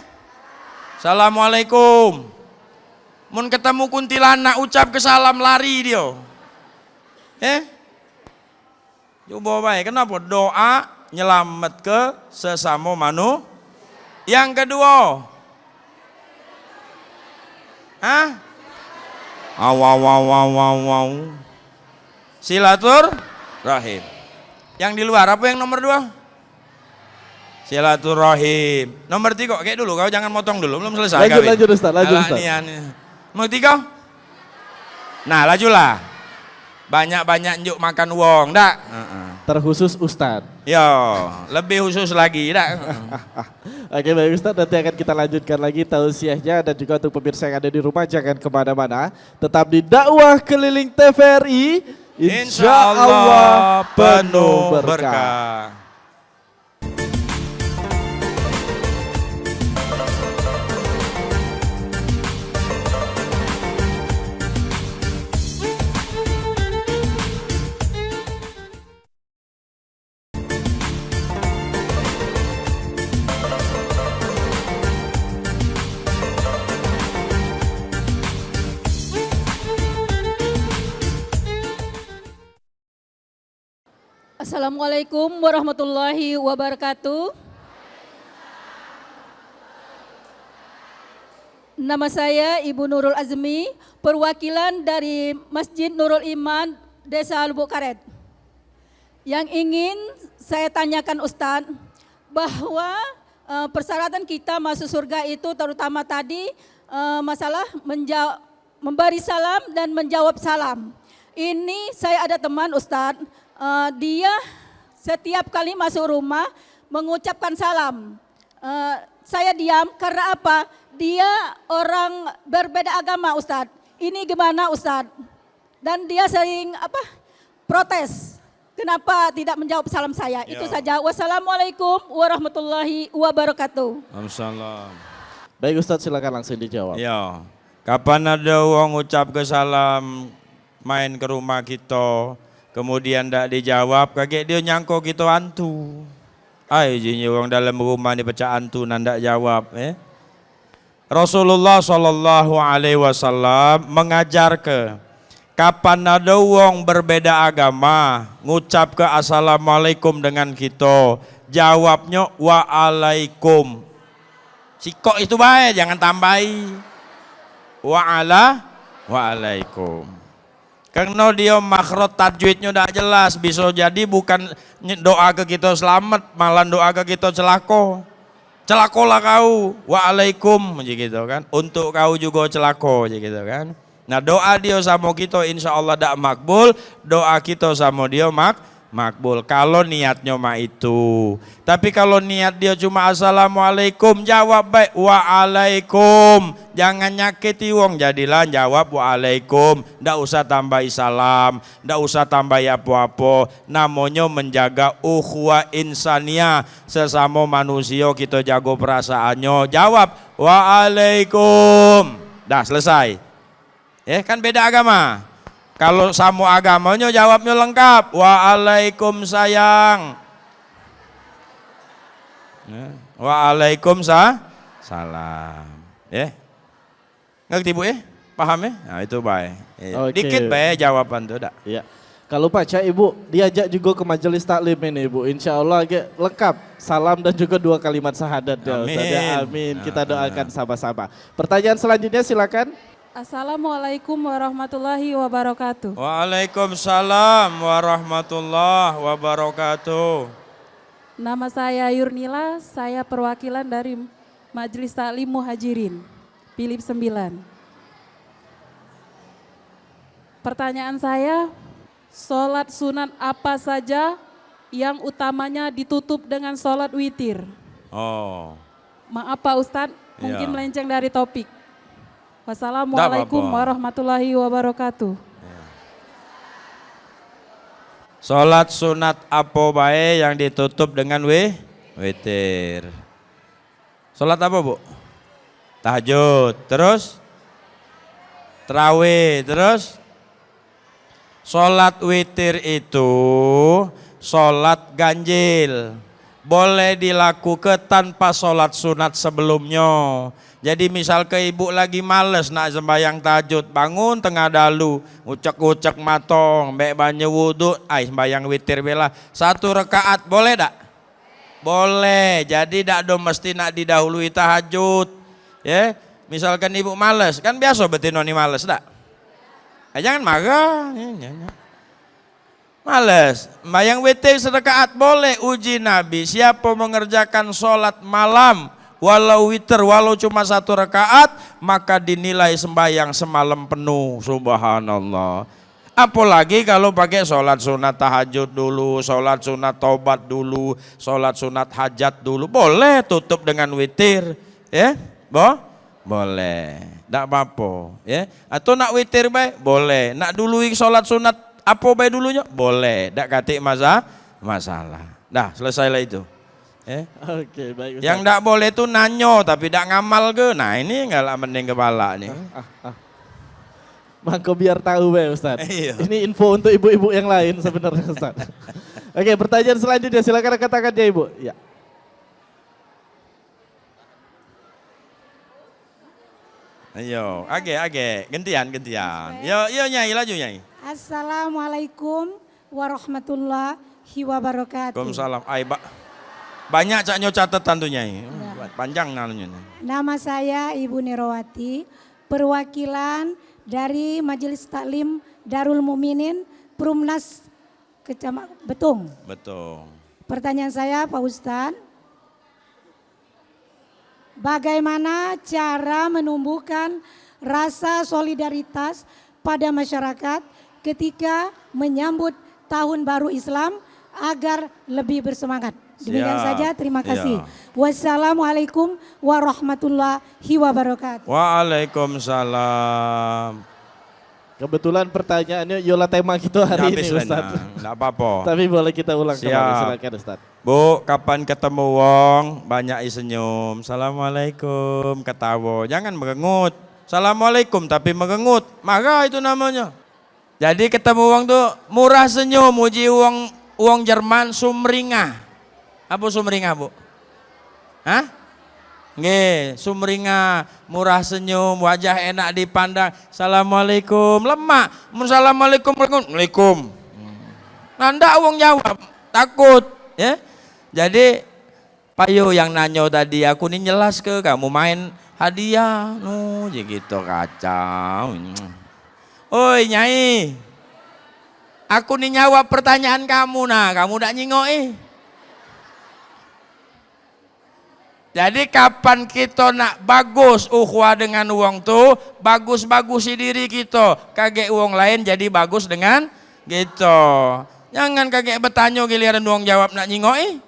Assalamualaikum. Mun ketemu kuntilanak, ucap ke salam, lari dio. Eh? Cubo bae, kenapo? Doa nyelametke sesamo manu-, yang keduo. Hah? Aw, aw, aw, aw, aw, aw. Silaturahim. Yang di luar, apo yang nomor duo? Silaturahim. Nomor tigo, kek dulu, kau jangan motong dulu, belum selesai. Lanjut, kawin. Lanjut, Ustaz, lanjut, alah, Ustaz. Nian. Nomor tigo? Nah, lajulah. Banyak-banyak njuk makan wong, dak? Heeh. Terkhusus Ustaz. Yo, lebih khusus lagi, dak? Oke, baik, Ustaz, nanti akan kita lanjutkan lagi tausiahnya, dan juga untuk pemirsa yang ada di rumah, jangan kemana-mana. Tetap di Dakwah Keliling T V R I, insya Allah penuh berkah. Assalamualaikum warahmatullahi wabarakatuh. Nama saya Ibu Nurul Azmi, perwakilan dari Masjid Nurul Iman, Desa Lubuk Karet. Yang ingin saya tanyakan, Ustadz, bahwa, eh, persyaratan kita masuk surga itu terutama tadi, eh, masalah menja-, memberi salam dan menjawab salam. Ini saya ada teman, Ustadz, eh, dia setiap kali masuk rumah mengucapkan salam. Eh, saya diam karena apa? Dia orang berbeda agama, Ustadz. Ini gimana, Ustadz? Dan dia sering, apa, protes. Kenapa tidak menjawab salam saya? Itu saja. Wassalamualaikum warahmatullahi wabarakatuh. Waalaikumsalam. Baik, Ustadz, silakan langsung dijawab. Ya. Kapan ado wong ngucapke salam, main ke rumah kito, kemudian dak dijawab, kagek dio nyangko kito antu. Ai, jinyo wong dalam rumah ni pecak antu, nan dak jawab, eh. Rasulullah sallallahu alaihi wasallam mengajarke, kapan ado wong berbeda agama, ngucapke assalamualaikum dengan kito, jawabnyo waalaikum. Sikok itu bae, jangan tambahi. Wa ala, waalaikum. Kareno dio makhraj tajwidnyo dak jelas, biso jadi bukan nye-, doa ke kito selamet, malah doa ke kito celako. "Celakolah kau, waalaikum," je gitu kan. "Untuk kau jugo celako," je gitu kan. Nah, doa dio samo kito insya Allah dak makbul, doa kito samo dio mak-, makbul. Kalo niatnyo mak itu. Tapi kalo niat dio cuma "Assalamualaikum", jawab bae, "Waalaikum." Jangan nyakiti wong, jadilah jawab "Waalaikum". Ndak usah tambahi salam, ndak usah tambahi apo-apo. Namonyo menjaga ukhuwah insaniah, sesamo manusio kito jago perasaannyo. Jawab, "Waalaikum." Dah, selesai. Eh, kan beda agama. Kalo samo agamonyo jawabnyo lengkap, "Waalaikum sayang." Waalaikumsalam. Eh? Ngerti, Bu, eh? Paham, eh? Nah, itu bae. Eh, oke. Dikit bae jawaban tu, dak? Iya. Kalu pacak Ibu diajak juga ke majelis taklim ini, Ibu. Insya Allah agak lengkap. Salam dan juga dua kalimat syahadat dia, Ustaz, ya. Amin. Amin. Kita doakan sama-sama. Pertanyaan selanjutnya silakan. Assalamualaikum warahmatullahi wabarakatuh. Waalaikumsalam warahmatullahi wabarakatuh. Nama saya Yurnila, saya perwakilan dari Majelis Taklim Muhajirin, Pilip sembilan. Pertanyaan saya, sholat sunat apa saja yang utamanya ditutup dengan sholat witir? Oh. Maaf, Pak Ustadz, mungkin melenceng dari topik. Wassalamualaikum warahmatullahi wabarakatuh. Sholat sunat apo bae yang ditutup dengan wi-, witir? Sholat apa, Bu? Tahajud. Terus? Terawih. Terus? Sholat witir itu sholat ganjil. Boleh dilakuke tanpa sholat sunat sebelumnyo. Jadi, misalke ibu lagi males nak sembahyang tahajud, bangun tengah dalu, ngucek-ngucek mato, ambek banyu wuduk, ai, sembahyang witir be lah. Satu rekaat, boleh dak? Boleh. Jadi, dak do mesti nak didahului tahajud. Ye, misalkan ibu males, kan biaso betino ni males, dak? Eh, jangan marah. Ye, ye, ye. Males. Sembahyang witir serekaat boleh. Uji Nabi, siapo mengerjakan sholat malam, walau witir, walau cuma satu rekaat, maka dinilai sembahyang semalam penuh. Subhanallah. Apolagi kalu pake sholat sunat tahajud dulu, sholat sunat tobat dulu, sholat sunat hajat dulu. Boleh tutup dengan witir. Ye? Bo-, boleh. Dak apo-apo. Ye? Atau nak witir bae? Boleh. Nak dului sholat sunat apo bae dulunyo? Boleh. Dak katik masa-, masalah. Dah, selesailah itu. Eh? Oke, baik, Ustaz. Yang dak boleh tu nanyo tapi dak ngamalke. Nah, ini galak mending kepala ni. Ah, ah, ah. Mangko biar tahu bae, Ustaz. Iya. Ini info untuk ibu-ibu yang lain sebenarnya, Ustaz. Oke, pertanyaan selanjutnya, silakan angkat tangannya, Ibu. Ya. Ayo, agek, agek. Gentian, gentian. Yo, yo, Nyai, laju, Nyai. Assalamualaikum warahmatullahi wabarakatuh. Waalaikumsalam. Ai, ba-, banyak caknyo catetan tu, Nyai. Ya. Panjang nanyo ni. Nama saya Ibu Nerowati, perwakilan dari Majelis Taklim Darul Mukminin Perumnas Kecamatan Betung. Betung. Pertanyaan saya, Pak Ustadz, bagaimana cara menumbuhkan rasa solidaritas pada masyarakat ketika menyambut Tahun Baru Islam agar lebih bersemangat? Demikian saja, terima kasih. Wassalamualaikum warahmatullahi wabarakatuh. Waalaikumsalam. Kebetulan pertanyaannya ialah tema kita hari ini, Ustaz. Ndak apo-apo. Tapi boleh kita ulang kembali, silakan, Ustaz. Bu, kapan ketemu wong, banyak i senyum. Assalamualaikum, ketawa. Jangan merengut. Assalamualaikum, tapi merengut. Marah itu namanya. Jadi, ketemu wong tu murah senyum, uji wong, wong Jerman sumringah. Apa sumringah, Bu? Hah? Nggih, sumringah, murah senyum, wajah enak dipandang. Assalamualaikum, lemak. Mun assalamualaikum, alaikum. Nah, ndak wong jawab, takut, ya. Jadi, payo yang nanyo tadi, aku ni nyelaske kamu main hadiah. Nu, je gitu kacau. Oi, Nyai. Aku ni nyawab pertanyaan kamu, nah, kamu dak nyingoki. Jadi, kapan kito nak bagus ukhuwah dengan wong tu, bagus-bagusi diri kito, kagek wong laen jadi bagus dengan kito. Jangan kagek betanyo giliran wong jawab nak nyingoki.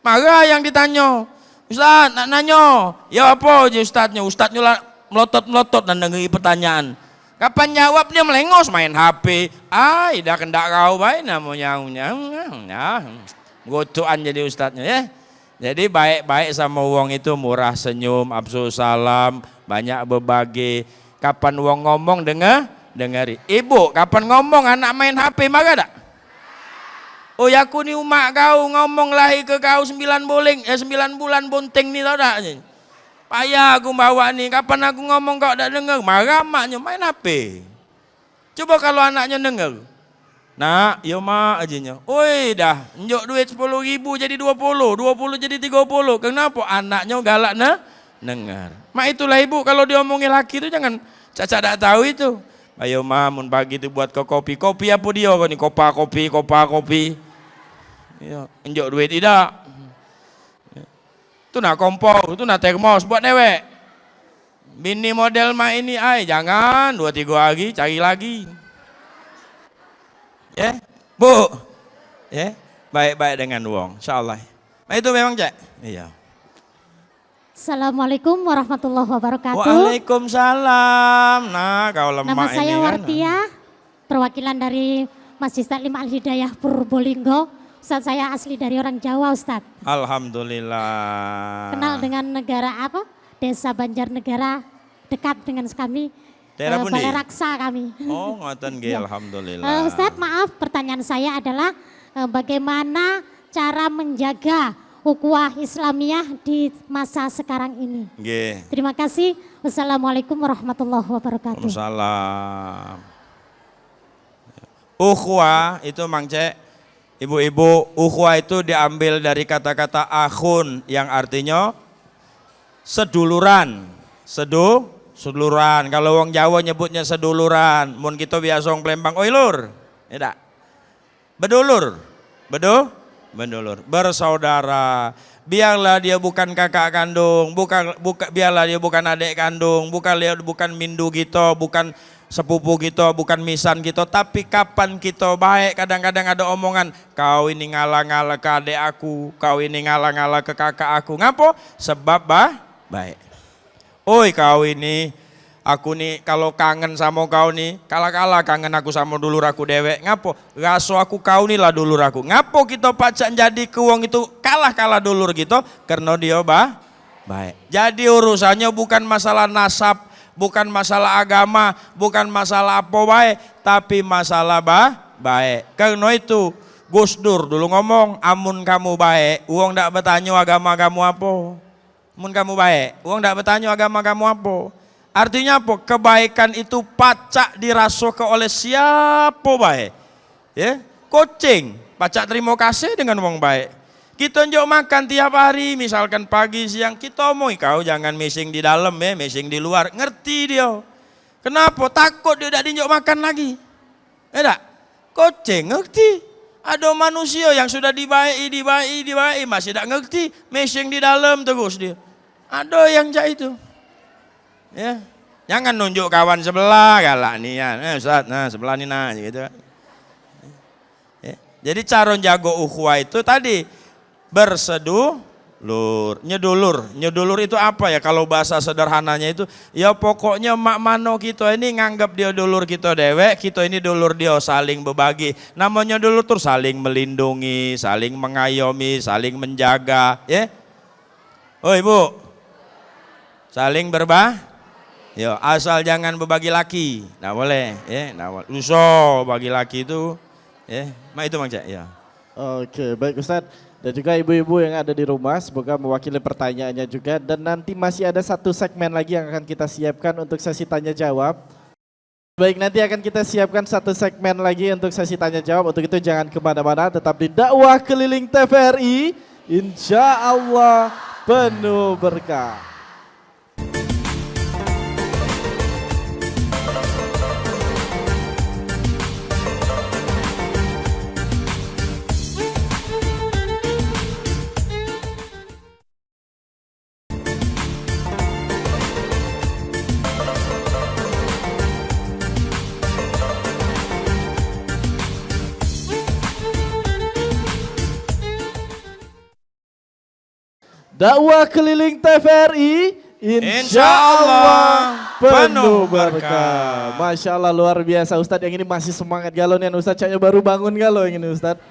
Marah yang ditanyo. "Ustaz, nak nanyo." "Ya, apo je ustaznyo?" Ustaznyo la melotot-melotot dan dengeri pertanyaan. Kapan jawab dio melengos main H P. Ai, dah kendak kau bae namonyo. Nah, gocokan jadi ustaznyo, ya. Jadi, baek-baek samo wong itu murah senyum, afsus salam, banyak bebagi. Kapan wong ngomong, denge-, dengeri. Ibu, kapan ngomong anak main H P, marah dak? "Oi, aku ni umak kau, ngomong lahir ke kau sembilan boleng, eh, sembilan bulan bonteng ni, tau dak?" Payah aku bawa ni, kapan aku ngomong kau dak denger, marah maknyo, main H P. Cubo kalu anaknyo denger. "Nak, yo mak," ajinyo. "Oi dah, njok duit sepuluh ribu jadi duo puluh, duo puluh jadi tigo puluh." Kenapo? Anaknyo galak ne, denger. Mak itulah ibu, kalu diomongi laki tu jangan cak-cak dak tau itu. "Ayo mak, mun pagi tu buat ko kopi." "Kopi apo dio ko ni? Kopa kopi, kopa kopi." Iyo, njok duit idak. Tu nah kompor, tu nah termos, buat dewek. Bini model mak ini, ai, jangan, dua tigo hari cari lagi. Ye, Bu. Ye, baik-baik dengan wong, insyaallah. Nah, itu memang, Cek. Iya. Assalamualaikum warahmatullahi wabarakatuh. Waalaikumsalam. Nah, kau lemak. Nama saya ini kan Wartia, perwakilan dari Masjid Taklim Al Hidayah Purbolinggo. Ustaz, saya asli dari orang Jawa, Ustaz. Alhamdulillah. Kenal dengan negara apa? Desa Banjarnegara, dekat dengan kami. Daerah eh, pundi? Balai Raksa kami. Oh, ngoten nggih, ya. Alhamdulillah. Eh, Ustaz, maaf, pertanyaan saya adalah, eh, bagaimana cara menjaga ukhuwah Islamiyah di masa sekarang ini? Nggih. Terima kasih. Wassalamualaikum warahmatullahi wabarakatuh. Waalaikumsalam. Ukhuwah itu, Mang Cek, ibu-ibu, ukhuwah itu diambil dari kata-kata akhun yang artinyo seduluran. Sedu-, seduluran. Kalu wong Jawo nyebutnyo seduluran. Mun kito biaso wong Palembang, "Oi, Lur." Idak. Bedulur. Bedu-, bedulur. Bersaudara. Biarlah dia bukan kakak kandung, bukan, buka-, biarlah dia bukan adek kandung, bukan dia, bukan mindu kito, bukan sepupu kito, bukan misan kito, tapi kapan kito baek, kadang-kadang ado omongan, "Kau ini ngala-ngala ke adek aku, kau ini ngala-ngala ke kakak aku." Ngapo? Sebab ba-, baek. "Oi, kau ini, aku ni kalu kangen samo kau ni, kalah-kalah kangen aku samo dulur aku dewek." Ngapo? "Raso aku kau ni lah dulur aku." Ngapo kito pacak jadi ke wong itu kalah-kalah dulur kito? Kerno dio ba-, baek. Jadi urusannyo bukan masalah nasab, bukan masalah agama, bukan masalah apo bae, tapi masalah ba-, baek. Kerno itu, Gus Dur dulu ngomong, "Amun kamu baek, wong dak betanyo agama kamu apo." Mun kamu baek, wong dak betanyo agama kamu apo. Artinyo apo? Kebaikan itu pacak dirasoke oleh siapo bae. Ye, kucing pacak terimo kasih dengan wong baek. Kito njok makan tiap hari, misalkan pagi, siang, kito omong, "Kau jangan mising di dalam, ye, mising di luar." Ngerti dio. Kenapo? Takut dio dak dienjok makan lagi. Ye dak? Kucing ngerti. Ado manusio yang sudah dibaei, dibaei, dibaei, masih dak ngerti, mising di dalam terus dio. Ado yang cak itu. Ya. Jangan nunjuk kawan sebelah, galak nian. "Eh, Ustaz, nah, sebelah ni, nah," gitu. Ya. Jadi, caro jago ukhuwah itu tadi, bersedulur. Nyedulur. Nyedulur itu apa ya? Kalau bahasa sederhananya itu, ya, pokoknyo mak mano kito ini nganggap dio dulur kito dewek, kito ini dulur dio, saling bebagi. Namonyo dulur tu saling melindungi, saling mengayomi, saling menjaga, ya. Oi, Bu. Saling berba-, yo, asal jangan bebagi laki. Ndak boleh, ye, ndak boleh. Susah bagi laki tu, ye. Mak itu, Mang Cek, ya. Oke, baik, Ustaz. Dan juga ibu-ibu yang ada di rumah, semoga mewakili pertanyaannya juga. Dan nanti masih ada satu segmen lagi yang akan kita siapkan untuk sesi tanya jawab. Baik, nanti akan kita siapkan satu segmen lagi untuk sesi tanya jawab. Untuk itu jangan kemana-mana, tetap di Dakwah Keliling T V R I. Insya Allah penuh berkah. Dakwah Keliling T V R I, insya Allah penuh berkah. Masya Allah, luar biasa. Ustadz yang ini masih semangat galo nian, Ustadz. Caknya baru bangun galo yang ini, Ustadz.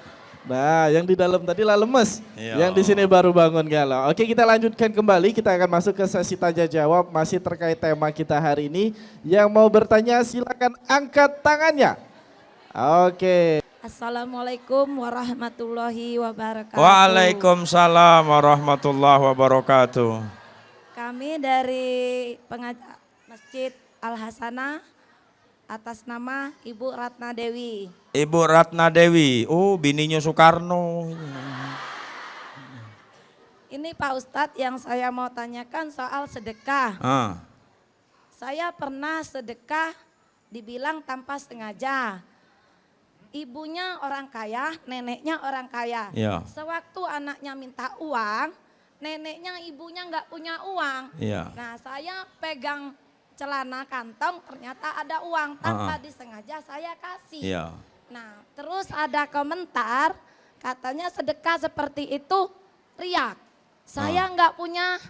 Nah, yang di dalam tadi lah lemes. Iya. Yang di sini baru bangun galo. Oke, kita lanjutkan kembali. Kita akan masuk ke sesi tanya jawab, masih terkait tema kita hari ini. Yang mau bertanya, silakan angkat tangannya. Oke. Assalamualaikum warahmatullahi wabarakatuh. Waalaikumsalam warahmatullahi wabarakatuh. Kami dari pengaja-, Masjid Al Hasanah atas nama Ibu Ratna Dewi. Ibu Ratna Dewi, oh, bininyo Soekarno. Ini Pak Ustadz yang saya mau tanyakan soal sedekah. Ah. Saya pernah sedekah dibilang tanpa sengaja. Ibunya orang kaya, neneknya orang kaya. Ya. Sewaktu anaknya minta uang, neneknya, ibunya nggak punya uang. Ya. Nah, saya pegang celana kantong, ternyata ada uang, tanpa Ah, ah. disengaja saya kasih. Ya. Nah, terus ada komentar, katanya sedekah seperti itu riak. Saya Ah. nggak punya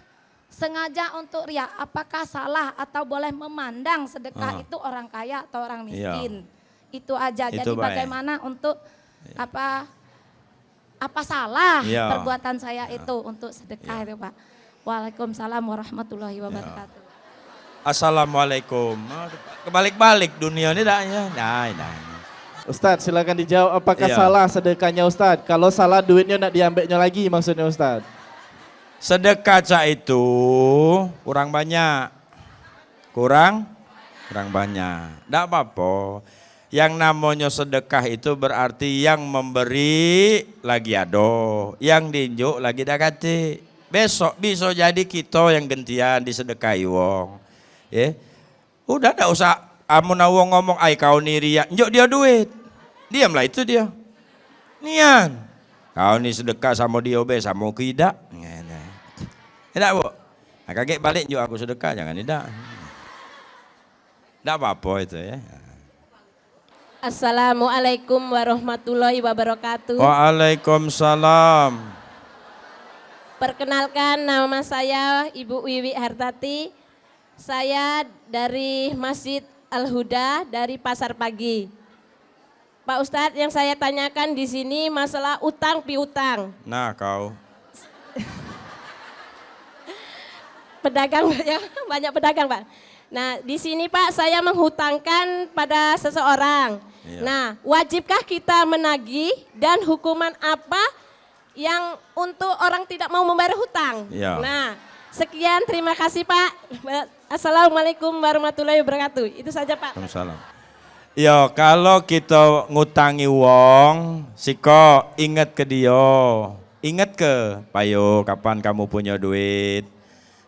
sengaja untuk riak. Apakah salah atau boleh memandang sedekah Ah. itu orang kaya atau orang Ya. miskin? Itu aja. Itu Jadi baik. bagaimana untuk Ya. apa, apa salah Ya. perbuatan saya Ya. itu untuk sedekah Ya. itu, Pak? Waalaikumsalam warahmatullahi Ya. wabarakatuh. Assalamualaikum. Ah, kebalik-balik dunia ni dah ya. Nah, nah. Ustaz, silakan dijawab, apakah Iya. salah sedekahnya Ustaz? Kalau salah, duitnya nak diambeknya lagi maksudnya Ustaz? Sedekah cak itu kurang banyak. Kurang? Kurang banyak. Ndak apa-apa. Yang namonyo sedekah itu berarti yang memberi lagi ado, yang dienjuk lagi dak katik. Besok biso jadi kito yang gentian disedekahi wong. Ye. Udah, dak usah amun wong ngomong, "Ai, kau ni riak." Njuk dio duit. Diamlah itu dio. Nian. Kau ni sedekah samo dio be, samo ke idak. Ngene. Idak, Bu? Nah, kagek balik njuk aku sedekah, jangan idak. Ndak apa-apa itu ya. Assalamualaikum warahmatullahi wabarakatuh. Waalaikumsalam. Perkenalkan, nama saya Ibu Wiwi Hartati. Saya dari Masjid Al-Huda, dari Pasar Pagi. Pak Ustadz, yang saya tanyakan di sini masalah utang piutang. Nah, kau. Pedagang ya, banyak pedagang, Pak. Nah, di sini, Pak, saya menghutangkan pada seseorang. Iya. Nah, wajibkah kita menagih dan hukuman apa yang untuk orang tidak mau membayar hutang? Iya. Nah, sekian, terima kasih, Pak. Assalamualaikum warahmatullahi wabarakatuh. Itu saja, Pak. Waalaikumsalam. Yo, kalo kito ngutangi wong, sikok inget ke dio. Inget ke, payo, kapan kamu punyo duit?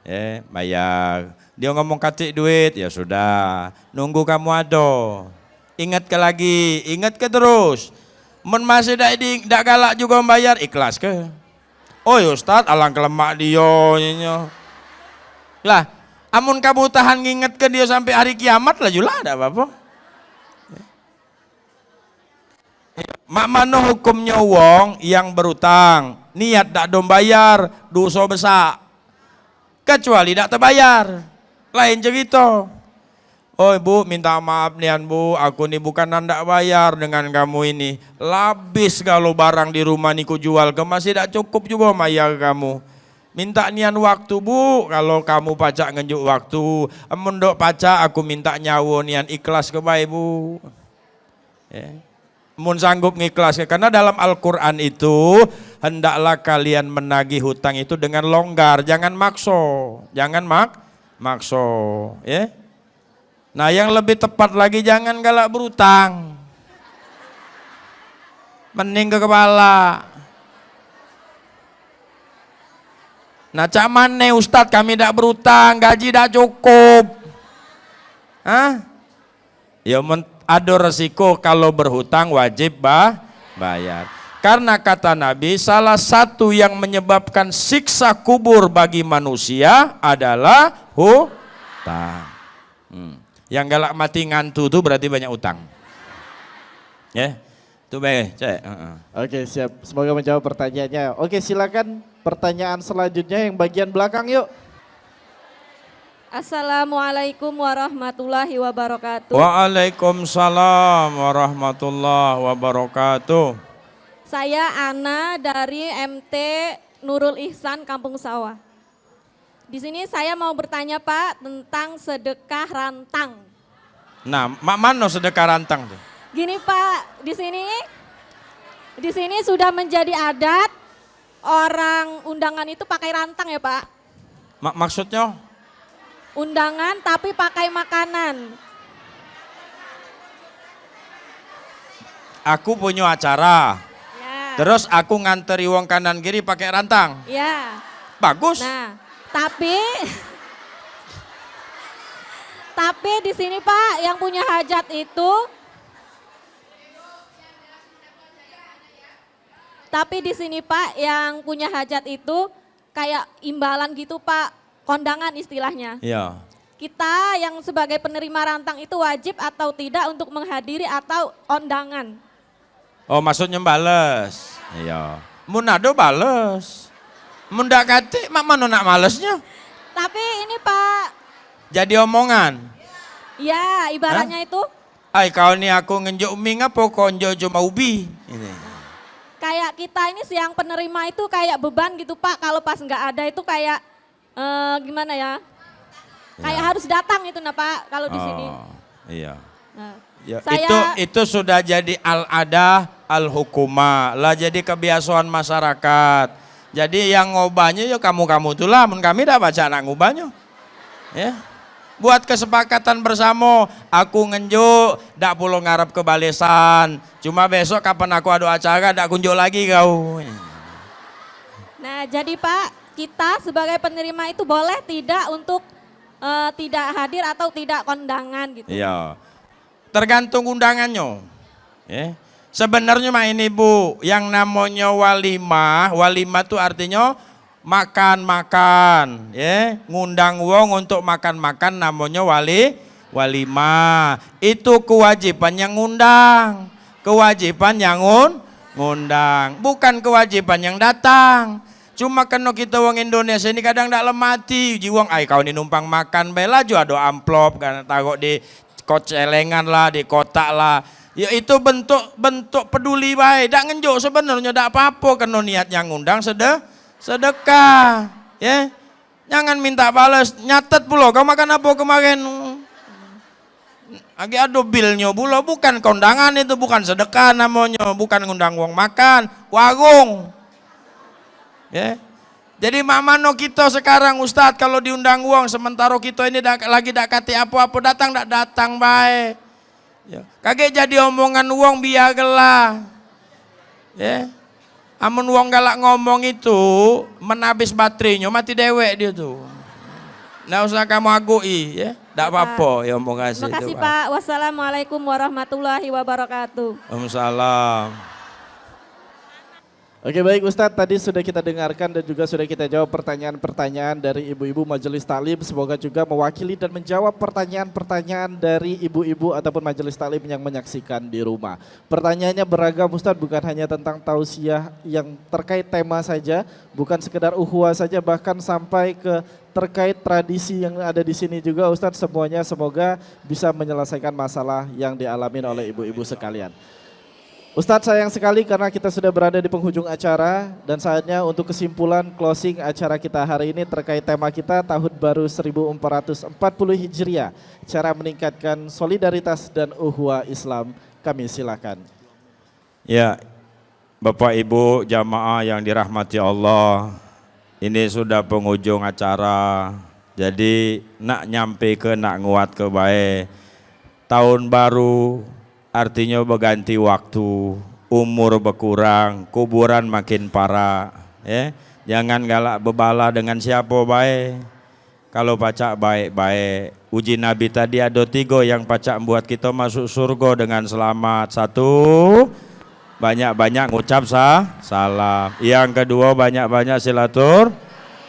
Eh, bayar. Dio ngomong katik duit, ya sudah. Nunggu kamu ado. Inget ke lagi, inget ke terus. Men masih dak di, dak galak jugo bayar, ikhlas ke? Oi, Ustaz, alang kelemak dio, nyenyo. Lah, amun kamu tahan nginget ke dio sampe hari kiamat, lah julah, dak apo-apo. Mak mano hukumnyo wong yang berutang, niat dak do bayar, doso besak. Kecuali dak tebayar. Lain cerito. Oi, Bu, minta maaf nian, Bu, aku ni bukan ndak bayar dengan kamu ini. Labis galo barang di rumah ni ku jual ke, masih dak cukup jugo mayar kamu. Minta nian waktu, Bu, kalo kamu pacak ngenjuk waktu. Amun dok pacak, aku minta nyawo nian, ikhlas ke bae, Bu. Ya. Mun sanggup ngikhlas, karena dalam Al-Quran itu, hendaklah kalian menagih hutang itu dengan longgar, jangan makso, jangan mak-, makso, ya. Nah, yang lebih tepat lagi, jangan galak berutang. Mending ke kepala. Nah, cak mane, Ustaz, kami dak berutang, gaji dak cukup. Hah? Ya, men-, ado resiko kalo berhutang wajib ba-, bayar. Karena kata Nabi, salah satu yang menyebabkan siksa kubur bagi manusia adalah hutang. Hmm. Yang galak mati ngantu tu berarti banyak utang. Ya. Tu be, cek. Heeh. Oke, siap. Semoga menjawab pertanyaannya. Oke, silakan pertanyaan selanjutnya yang bagian belakang, yuk. Assalamualaikum warahmatullahi wabarakatuh. Waalaikumsalam warahmatullahi wabarakatuh. Saya Ana dari M T Nurul Ihsan, Kampung Sawah. Di sini saya mau bertanya, Pak, tentang sedekah rantang. Nah, mak mano sedekah rantang tu? Gini, Pak, di sini Di sini sudah menjadi adat, orang undangan itu pakai rantang ya, Pak? Ma- maksudnya? Undangan tapi pakai makanan. Aku punya acara. Ya. Terus aku nganteri wong kanan kiri pakai rantang. Ya. Bagus. Nah, tapi tapi di sini, Pak, yang punya hajat itu Tapi di sini, Pak, yang punya hajat itu kayak imbalan gitu, Pak, kondangan istilahnya. Iya. Kita yang sebagai penerima rantang itu wajib atau tidak untuk menghadiri atau kondangan. Oh, maksudnya bales. Iya. Mun ado bales. Mun dak katik, mak mano nak malesnya? Tapi ini, Pak. Jadi omongan. Ya, ibaratnya itu. Ai, kau ni aku ngenjuk mie ngapo kau njuk cuma ubi? Ini. Kayak kita ini sih yang penerima itu kayak beban gitu, Pak. Kalau pas nggak ada itu kayak, eh, gimana ya? Kayak Ya. harus datang itu nah, Pak, kalau di sini. Oh, iya. Nah, Ya, saya itu itu sudah jadi al-adah al-hukumah. Lah jadi kebiasaan masyarakat. Jadi yang ngubahnya ya kamu-kamu tulah, mun kami dak pacak nak ngubahnya. Ya. Buat kesepakatan bersamo, aku ngenjuk, dak pulo ngarep kebalesan. Cuma besok kapan aku ado acara, dak kunjuk lagi kau. Nah, jadi Pak, kita sebagai penerima itu boleh tidak untuk, eh, tidak hadir atau tidak kondangan gitu? Iya. Tergantung undangannya. Ya. Sebenarnya mak ini, Bu, yang namanya walimah, walimah tu artinya makan-makan, ya, ngundang wong untuk makan-makan namanya wali walimah. Itu kewajiban yang ngundang, kewajiban yang ngun ngundang, bukan kewajiban yang datang. Cuma keno kita wong Indonesia ini kadang dak lemati, uji wong, ai kau ni numpang makan bae, laju ado amplop kan taruh di kot celengan lah, di kotak lah. Ya itu bentuk bentuk peduli bae, dak ngenjuk sebenarnya dak apa-apa keno niat yang ngundang sede sedekah, ya. Jangan minta bales, nyatet pulo, kau makan apa kemarin? Agi ado bilnyo pulo, bukan kondangan itu, bukan sedekah namonyo, bukan ngundang wong makan, warung. Ya. Jadi mak mano kito sekarang, Ustaz, kalau diundang wong, sementara kito ini dak, lagi dak katik apo-apo, datang dak datang bae. Ya. Kagek jadi omongan wong, biarlah. Ya. Amun wong galak ngomong itu, men abis baterainya mati dewek dia tu. Ndak usah kamu agui, ya. Ndak apa-apa, ya, omongan Terima kasih, Pak. Wassalamualaikum warahmatullahi wabarakatuh. Waalaikumsalam. Oke, baik, Ustadz, tadi sudah kita dengarkan dan juga sudah kita jawab pertanyaan-pertanyaan dari ibu-ibu Majelis Taklim. Semoga juga mewakili dan menjawab pertanyaan-pertanyaan dari ibu-ibu ataupun Majelis Taklim yang menyaksikan di rumah. Pertanyaannya beragam, Ustadz, bukan hanya tentang tausiah yang terkait tema saja, bukan sekedar ukhuwah saja, bahkan sampai ke terkait tradisi yang ada di sini juga, Ustadz. Semuanya semoga bisa menyelesaikan masalah yang dialami oleh ibu-ibu sekalian. Ustadz, sayang sekali karena kita sudah berada di penghujung acara dan saatnya untuk kesimpulan closing acara kita hari ini terkait tema kita Tahun Baru seribu empat ratus empat puluh Hijriah, cara meningkatkan solidaritas dan ukhuwah Islam. Kami silakan. Ya, Bapak Ibu jamaah yang dirahmati Allah, ini sudah penghujung acara. Jadi nak nyampe ke, nak nguat ke bae. Tahun baru artinyo beganti waktu, umur bekurang, kuburan makin parak, ya. Jangan galak bebalah dengan siapo bae. Kalu pacak baek-baek, uji Nabi tadi ado tigo yang pacak mbuat kito masuk surgo dengan selamat. Satu, banyak-banyak ngucap sa salam. Yang keduo, banyak-banyak silatur.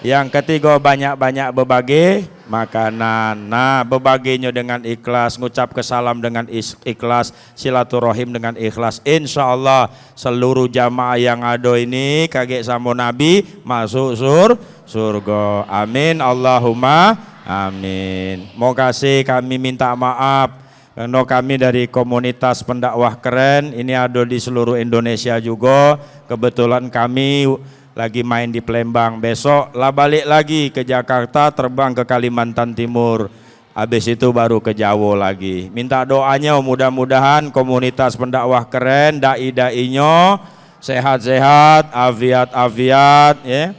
Yang ketigo, banyak-banyak bebagi makanan. Nah, bebaginyo dengan ikhlas, ngucap ke salam dengan is- ikhlas, silaturahim dengan ikhlas. Insya Allah, seluruh jamaah yang ado ini kagek samo Nabi masuk sur surgo. Amin, Allahumma amin. Mokasih kami minta maaf karena kami dari komunitas pendakwah keren ini ado di seluruh Indonesia juga. Kebetulan kami lagi main di Palembang. Besok lah balik lagi ke Jakarta, terbang ke Kalimantan Timur. Habis itu baru ke Jawa lagi. Minta doanya, mudah-mudahan komunitas pendakwah keren, dai-dainyo Sehat-sehat, afiat-afiat, ya.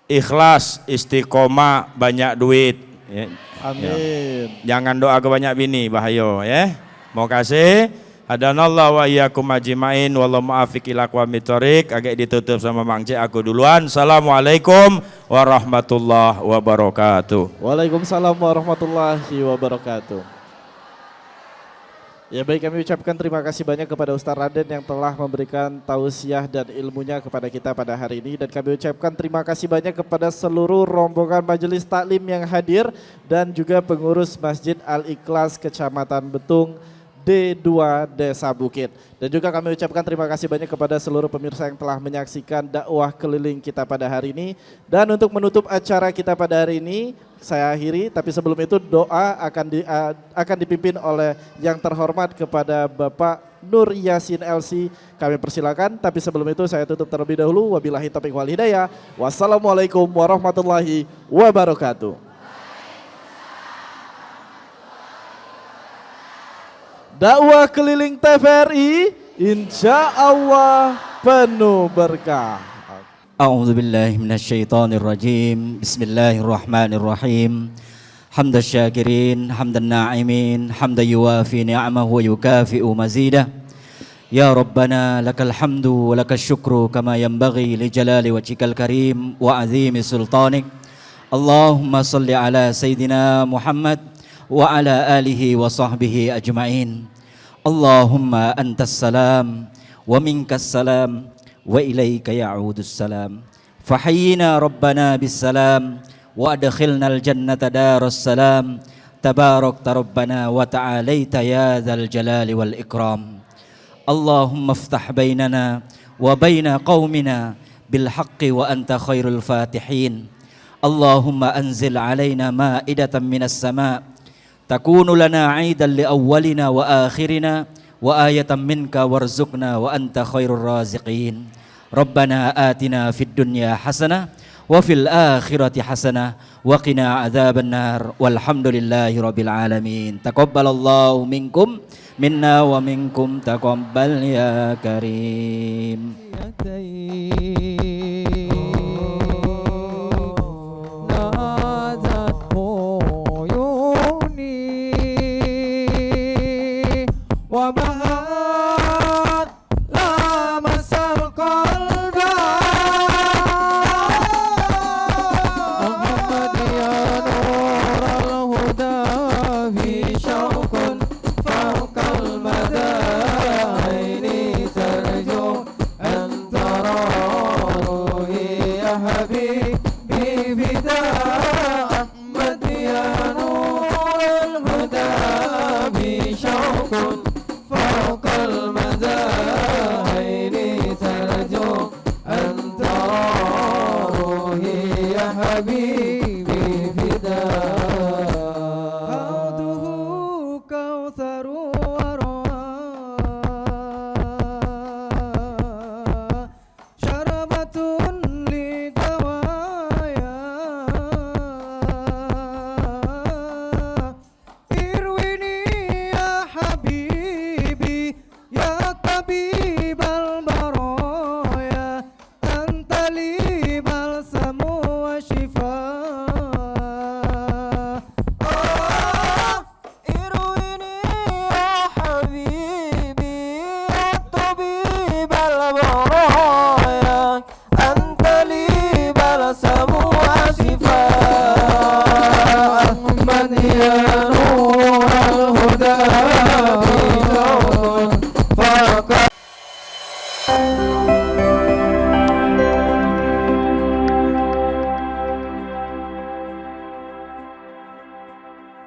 Ikhlas, istiqomah, banyak duit. Ya. Amin. Jangan doa ke banyak bini, bahayo, ya. Mau kasih. Hadanallah wa iyyakum ajmain, wallahu muwaffiq ila aqwamit thoriq. Agek ditutup sama Mang Cek, aku duluan. Assalamualaikum warahmatullahi wabarakatuh. Waalaikumsalam warahmatullahi wabarakatuh. Ya baik, kami ucapkan terima kasih banyak kepada Ustaz Raden yang telah memberikan tausiah dan ilmunya kepada kita pada hari ini. Dan kami ucapkan terima kasih banyak kepada seluruh rombongan majelis taklim yang hadir dan juga pengurus Masjid Al-Ikhlas Kecamatan Betung, D dua Desa Bukit. Dan juga kami ucapkan terima kasih banyak kepada seluruh pemirsa yang telah menyaksikan dakwah keliling kita pada hari ini. Dan untuk menutup acara kita pada hari ini, saya akhiri, tapi sebelum itu doa akan di, a- akan dipimpin oleh yang terhormat kepada Bapak Nur Yasin L C. Kami persilakan, tapi sebelum itu saya tutup terlebih dahulu. Wabillahi taufiq wal hidayah. Wassalamualaikum warahmatullahi wabarakatuh. Dakwah keliling T V R I, insya Allah penuh berkah. أعوذ بالله من الشيطان الرجيم. بسم الله الرحمن الرحيم. حمد الشاكرين، حمد الناعمين، حمدا يوافي نعمه ويكافئ مزيده. يا ربنا لك الحمد ولك الشكر كما ينبغي لجلال وجهك الكريم وعظيم سلطانك. اللهم صل على سيدنا محمد وعلى آله وصحبه أجمعين. اللهم أنت السلام ومنك السلام وإليك يعود السلام. فحينا ربنا بالسلام وأدخلنا الجنة دار السلام. تباركت ربنا وتعاليت يا ذا الجلال والإكرام. اللهم افتح بيننا وبين قومنا بالحق وأنت خير الفاتحين. اللهم أنزل علينا مائدة من السماء تكون لنا عيدا لأولنا وآخرنا وآية منك وارزقنا وأنت خير الرازقين. ربنا آتنا في الدنيا حسنة وفي الآخرة حسنة وقنا عذاب النار. والحمد لله رب العالمين. تقبل الله منكم منا ومنكم تقبل يا كريم.